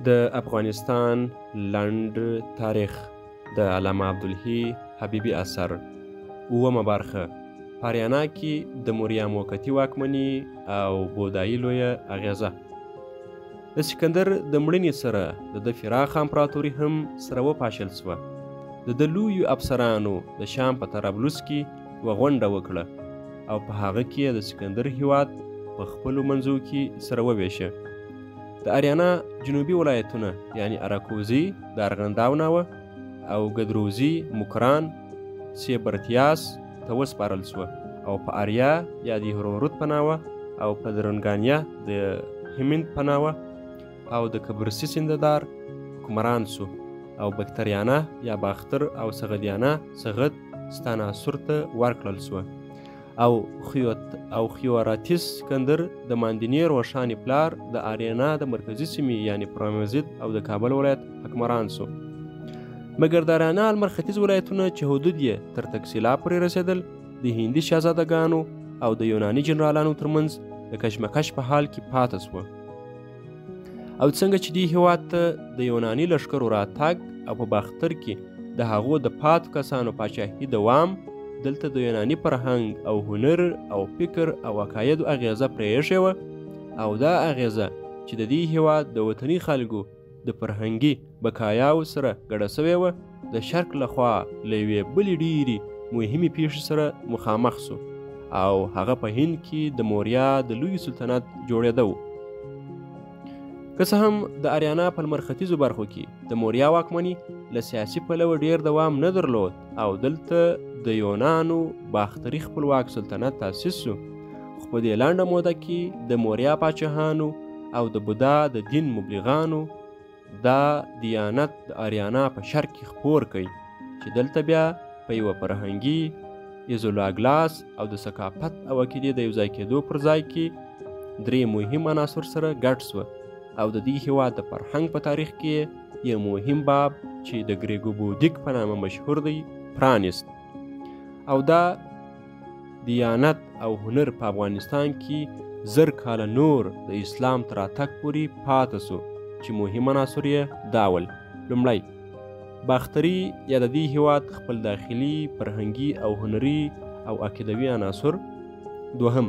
د افغانستان لنډ تاریخ د علامه عبدالحی حبیبي اثر، اوومه برخه، په آریانا کې د موریا موقتي واکمني او بودایي لویه اغیزه. د سکندر د مړینې سره د ده فراخه امپراتوري هم سره وپاشل سوه. د ده لویو افسرانو د شام په طرابلس کې یوه غونډه وکړه او په هغه کې د سکندر هیواد په خپلو منځو کې سره وویشه. د آریانا جنوبي ولایتونه یعنی اراکوزي د ارغنداو ناوه او ګدروزي مکران سیبرتیاس ته وسپارل سوه او په آریا یا د هرورود په ناوه او په درنګانیا د هیمند په ناوه او د کبرسي سینددار حکمران سو او بکتریانا یا باختر او سغدیانا سغد ستاناسور ته ورکړل سوه او خیوراتیس سکندر د ماندینې روښانې پلار د آریانا د مرکزي سیمې یعنی پرامزید او د کابل ولایت حکمران سو. مګر د آریانا لمر ختیځ ولایتونه چې حدود یې تر تکسیلا پورې رسېدل د هندي شاهزادګانو او د یوناني جنرالانو ترمنځ د کشمکش په حال کې پاته سوه. او څنګه چې دې هیواد ته د یوناني لښکرو راتګ او په باختر کې د هغو د پاتو کسانو پاچاهي دوام دلته د یوناني فرهنګ او هنر او فکر او عقایدو اغیزه پرېښې وه او دا اغیزه چې د دې هیواد د وطني خلکو د فرهنګي بقایاو سره ګډه سوې وه د شرق لخوا له یوې بلې ډېرې مهمې پیښې سره مخامخ سو او هغه په هند کې د موریا د لوی سلطنت جوړېده و. که څه هم د آریانا په لمر ختیځو برخو کې د موریا واکمني له سیاسي پلوه ډېر دوام نه درلود او دلته د یونانو باختري خپلواک سلطنت تاسیس سو، خو په دې لنډه موده کې د موریا پاچاهانو او د بودا د دین مبلغانو دا دیانت د آریانا په شرق کې خپور کړ چې دلته بیا په یوه فرهنګي ایزولاګلاس او د ثقافت او عقیدې د یوځای کېدو پر ځای کې درې مهم عناصر سره ګډ سوه او د دې هیواد د فرهنګ په تاریخ کې یو مهم باب چې د ګریګوبودیک په نامه مشهور دی پرانیست. او دا دیانت او هنر په افغانستان کې 1000 کاله نور د اسلام تر راتګ پورې پاته سو چې مهم عناصر یې دا ول. لومړی، باختري یا د دې هیواد خپل داخلي فرهنګي او هنري او عقیدوي عناصر. دوهم،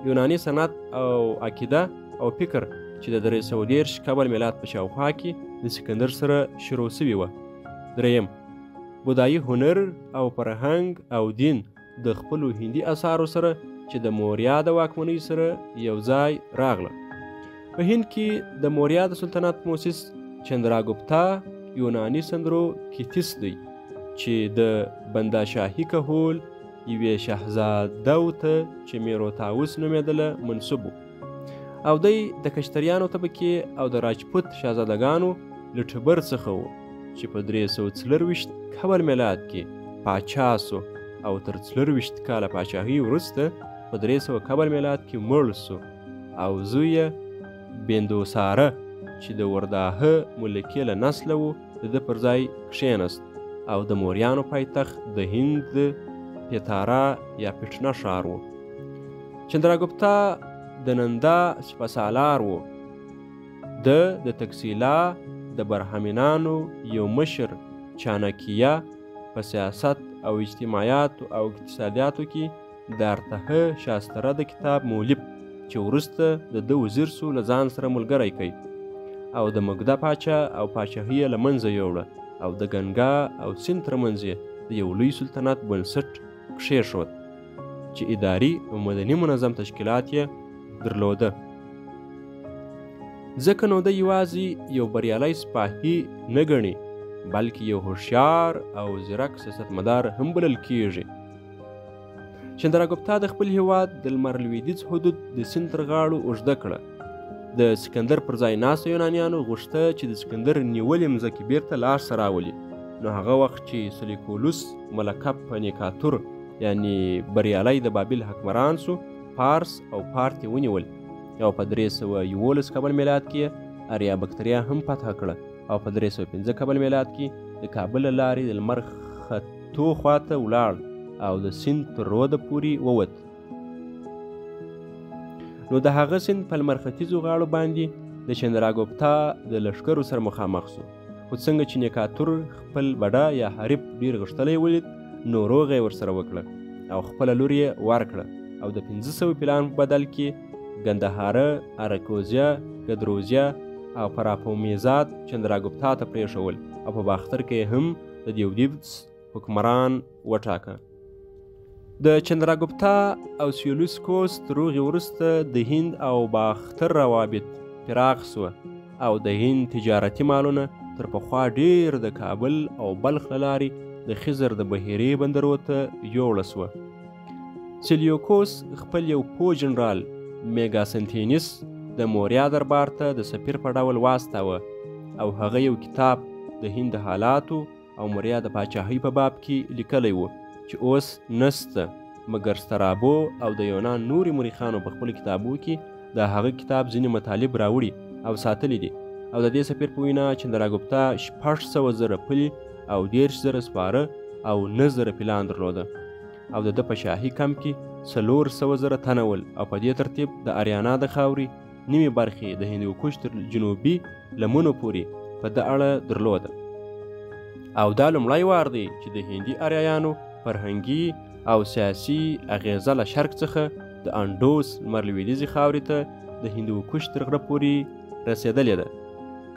یوناني صنعت او عقیده او فکر چې د 330 قبل میلاد په شاوخوا کې د سکندر سره شروع سوي وه. دریم، بودایي هنر او فرهنګ او دین د خپلو هندي اثارو سره چې د موریا د واکمنۍ سره یو ځای راغله. په هند کې د موریا د سلطنت موسس چندراګوپتا یوناني سندرو کیتیس دی چې د بنداشاهي کهول یوې شهزاده ته چې میروتاوس نومېدله منسوب و او دی د کشتریانو طبقې او د راجپوت شهزادګانو له ټبر څخه و چې په 324 قبل میلاد کې پاچا سو او تر 24 کاله پاچاهۍ وروسته په 300 قبل میلاد کې مړ سو او زوی یې بیندوساره چې د ورداهه ملکې له نسله و د ده پر ځای کښېناست او د موریانو پایتخت د هند پیتارا یا پټنه ښار و. چندراګوپتا د نندا سپهسالار و. ده د تکسیلا د برهمنانو یو مشر چانکیا په سیاست او اجتماعیاتو او اقتصادیاتو کې د ارتهه شاستره د کتاب مولف چې وروسته د ده وزیر سو له ځان سره ملګری کړ او د مګده پاچا او پاچاهي یې له منځه یوړه او د ګنګا او سیند ترمنځ یې د یو لوی سلطنت بنسټ کښېښود چې اداري او مدني منظم تشکیلات یې درلوده. ځکه نو دی یوازې یو بریالی سپاهي نه ګڼي بلکې یو هوښیار او ځیرک سیاستمدار هم بلل کیږي. چندراګوپتا د خپل هیواد د لمر لویدیځ حدود د سیند تر غاړو اوږده کړه. د سکندر پر ځای ناستو یونانیانو غوښته چې د سکندر نیولې مځکې بیرته لاسته راولي. نو هغه وخت چې سلیکولوس ملقب په نیکاتور یعنی بریالی د بابل حکمران سو، پارس او پارت یې ونیول او په 311 قبل میلاد کې اریا بکتریا هم فتح کړه او په 305 قبل میلاد کې د کابل له لارې د لمر ختو خواته ولاړ او د سیند تر روده پورې ووت. نو د هغه سیند په لمر ختیځو غاړو باندې د چندراګوپتا د لښکرو سره مخامخ سو، خو څنګه چې نیکاتور خپل بډه یا حریف ډیر غښتلی ولید، نو روغه یې ورسره وکړه او خپله لور یې ورکړه او د 500 پیلان په بدل کې ګندهاره، ارکوزیا، ګدروزیا او پراپومیزاد چندراګوپتا ته پرېښول او په باختر کې هم د دیودیپس حکمران وټاکه. د چندراګوپتا او سیلوسکوس تر روغې وروسته د هند او باختر روابط پراخ سوه او د هند تجارتي مالونه تر پخوا ډېر د کابل او بلخ له لارې د خزر د بحیرې بندرو ته یوړه سوه. سیلیوکوس خپل یو پوه جنرال میګاسنتینس د موریا دربار ته د سفیر په ډول واستاوه او هغه یو کتاب د هند د حالاتو او موریا د پاچاهۍ په باب کې لیکلی و چې اوس نسته، مګر سترابو او د یونان نورې مورخانو په خپلو کتابو کې د هغه کتاب ځینې مطالب راوړي او ساتلي دي. او د دې سفیر په وینا چندراګوپتا 600,000 پلي او 30,000 سپاره او 9,000 پیلان درلوده او د ده په شاهي کمپ کې 400,000 تنه ول او په دې ترتیب د اریانا د خاورې نیمې برخې د هندوکش تر جنوبي لمنو پورې په ده اړه درلوده. او دا لومړی وار دی چې د هندي اریایانو فرهنګي او سیاسي اغیزه له شرق څخه د انډوس لمر لویدیځې خاورې ته د هندوکش تر غره پورې رسېدلې ده.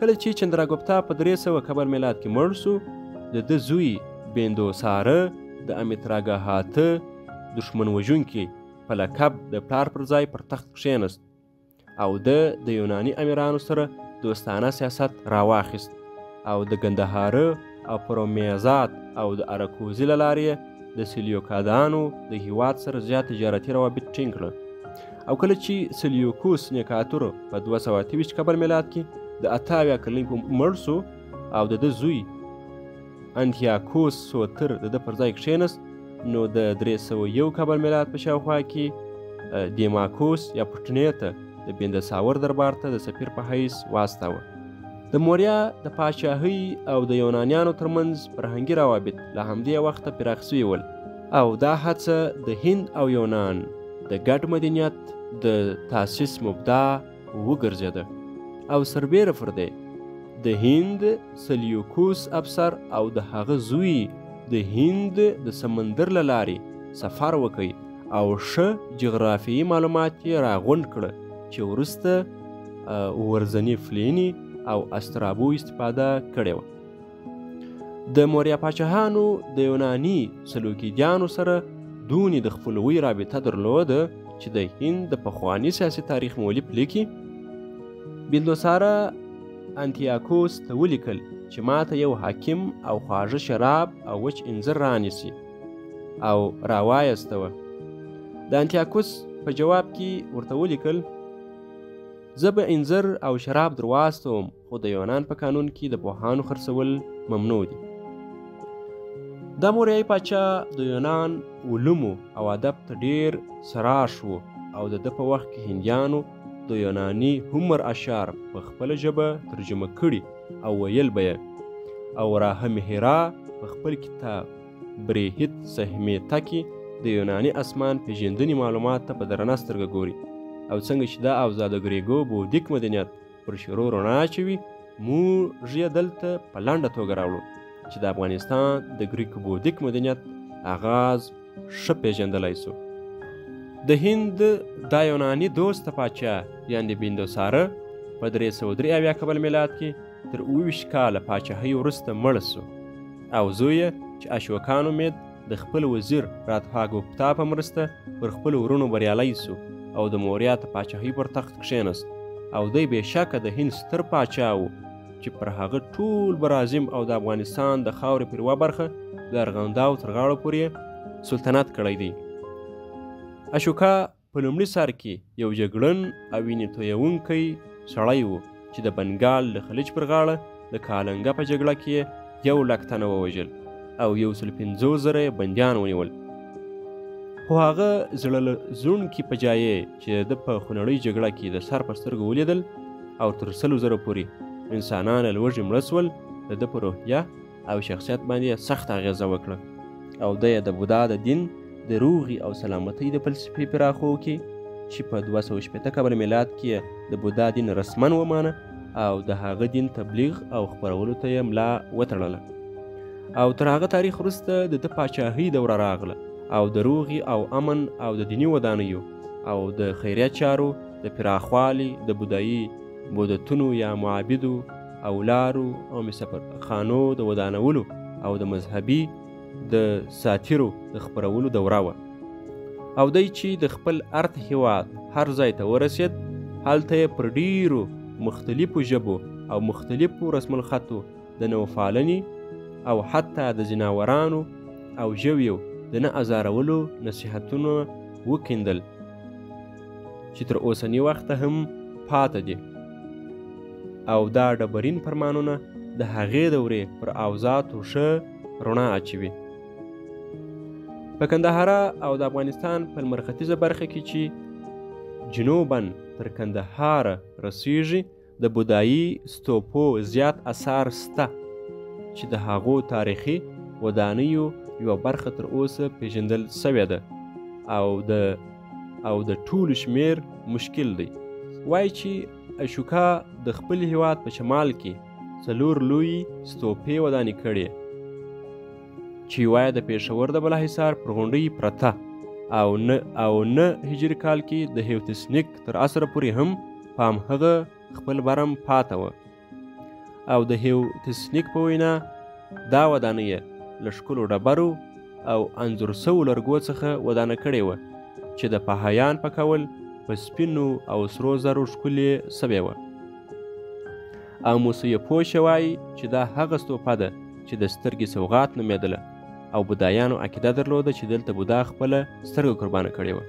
کله چې چندراګوپتا په 300 قبل میلاد کې مړ سو، د ده زوی بیندوساره د امیتراګاهاته دښمن وژونکي په لقب د پلار پر ځای پر تخت کښېنست او ده د یوناني امیرانو سره دوستانه سیاست راواخیست او د ګندهاره او پرومیزات او د اراکوزي له لارې د سلیوکادانو د هیواد سره زیات تجارتي روابط ټینګ کړه. او کله چې سلیوکوس نیکاتور په 228 قبل میلاد کې د 78 کلنۍ په مړ سو او د ده زوی انتیاکوس سوتر د ده پر ځای کښېنست، نو د 301 قبل میلاد په شاوخوا کې دیماکوس یا پټنې ته د بیندساور دربار ته د سفیر په حیث واستاوه. د موریا د پاچاهۍ او د یونانیانو ترمنځ فرهنګي روابط له همدې وخته پراخ سوي ول او دا هڅه د هند او یونان د ګډ مدنیت د تاسیس مبدا وګرځېده. او سربېره پر دې د هند سلیوکوس افسر او د هغه زوی د هند د سمندر له لارې سفر وکړ او ښه جغرافیي معلومات یې راغونډ کړه چې وروسته ورځني فلیني او استرابو استفاده کړې وه. د موریا پاچاهانو د یوناني سلوکیدیانو سره دونې د خپلوۍ رابطه درلوده چې د هند د پخواني سیاسي تاریخ مولف لیکي، بیندوساره انتیاکوس ته ولیکل چې ماته یو حاکم او خواږه شراب او وچ انځر رانیسي او راوایستوه. د انتیاکوس په جواب کې ورته ولیکل، زه به انځر او شراب در واستوم، خو د یونان په قانون کې د پوهانو خرڅول ممنوع دي. دا موریایي پاچا د یونان علومو او ادب ته ډېر سراښ و او د ده په وخت کې هندیانو د یوناني هومر اشعار په خپله ژبه ترجمه کړي او ویل به یې. او راهمهرا په خپل کتاب بریهیت سهمیته کې د یوناني اسمان پېژندنې معلومات ته په درنه سترګه ګوري او څنګه چې دا اوضاع د ګریګو بودیک مدنیت پر شروع رڼا اچوي، موږ یې دلته په لنډه توګه راوړو چې د افغانستان د ګریک بودیک مدنیت آغاز ښه پېژندلی سو. د هند دا یوناني دوست پاچا یعنې بیندوساره په 373 قبل میلاد کې تر 27 کاله پاچاهۍ وروسته مړ سو او زوی یې چې اشوکا نومېد د خپل وزیر راتهاګوپتا په مرسته پر خپلو وروڼو بریالی سو او د موریا د پاچاهۍ پر تخت کښېنست. او دی بېشکه د هند ستر پاچا و چې پر هغه ټول براعظم او د افغانستان د خاورې پر یوه برخه د ارغنداو تر غاړو پورې سلطنت کړی دی. اشوکا په لومړي سر کې یو جګړن او وینې تویوونکی سړی و چې د بنګال د خلیج پر غاړه د کالنګه په جګړه کې یې 100,000 تنه ووژل او 150,000 یې بندیان ونیول. خو هغه زړه لړزونکي فجایع چې د ده په خونړۍ جګړه کې د سر په سترګو ولیدل او تر 100,000 پورې انسانان له لوږې مړه سول، د ده په روحیه او شخصیت باندې یې سخته اغېزه وکړه او دی یې د بودا د دین د روغې او سلامتۍ د فلسفې پراخو کې چې په 260 قبل میلاد کې یې د بودا دین رسما ومانه او د هغه دین تبلیغ او خپرولو ته یې ملا وتړله. او تر هغه تاریخ وروسته د ده پاچاهۍ دوره راغله او د روغې او امن او د دیني ودانیو او د خیریه چارو د پراخوالي، د بودایي بودتونو یا معابدو او لارو او مسافرخانو د ودانولو او د مذهبي د ساتیرو د خپرولو دوره وه. او دی چې د خپل ارت هیواد هر ځای ته ورسېد، هلته یې پر ډیرو مختلفو ژبو او مختلفو رسم الخطو د نوفالنې او حتی د ځناورانو او ژویو د نه ازارولو نصیحتونه وکیندل چې تر اوسني وخته هم پاته دي. او دا ډبرین فرمانونه د هغې دورې پر اوضاعاتو ښه رڼا اچوي. په کندهارا او د افغانستان په لمرختیځه برخه کې چې جنوباً تر کندهاره رسیږي، د بودایي ستوپو زیات اثار سته چې د هغو تاریخي ودانیو یوه برخه تر اوسه پیژندل سوې ده او د ټولو شمېر مشکل دی. وایي چې اشوکا د خپل هیواد په شمال کې 4 لوی ستوپې ودانې کړې چې یوه یې د پېښور د بالاحصار پر غونډۍ پرته او نه هجري کال کې د هیوتسنیک تر عصره پورې هم په همهغه خپل برم پاته وه. او د هیوتسنیک په وینا دا ودانۍ یې له ښکلو ډبرو او انځور سوو لرګو څخه ودانه کړې وه چې د پهایان په قول په سپینو او سرو زرو ښکلې سوې وه. او موسیپوشه وایي چې دا هغه ستوپه ده چې د سترګې سوغات نومېدله او بودایانو عقیده درلوده چې دلته بودا خپله سترګه قربانه کړې وه.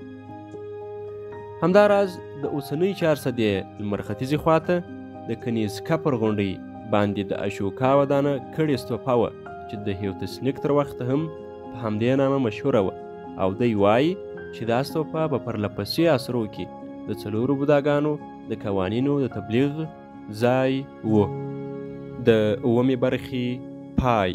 همداراز د اوسنۍ چارسدې لمرختیځې خواته د کنیزکه پر غونډۍ باندې د اشوکا ودانه کړې ستوپه وه چې د هیوتسنیک تر وخته هم په همدې نامه مشهوره وه. او دی وایي چې دا ستوپه په پرلپسې عصرو کې د 4 بوداګانو د قوانینو د تبلیغ ځای و. د اوومې برخې پای.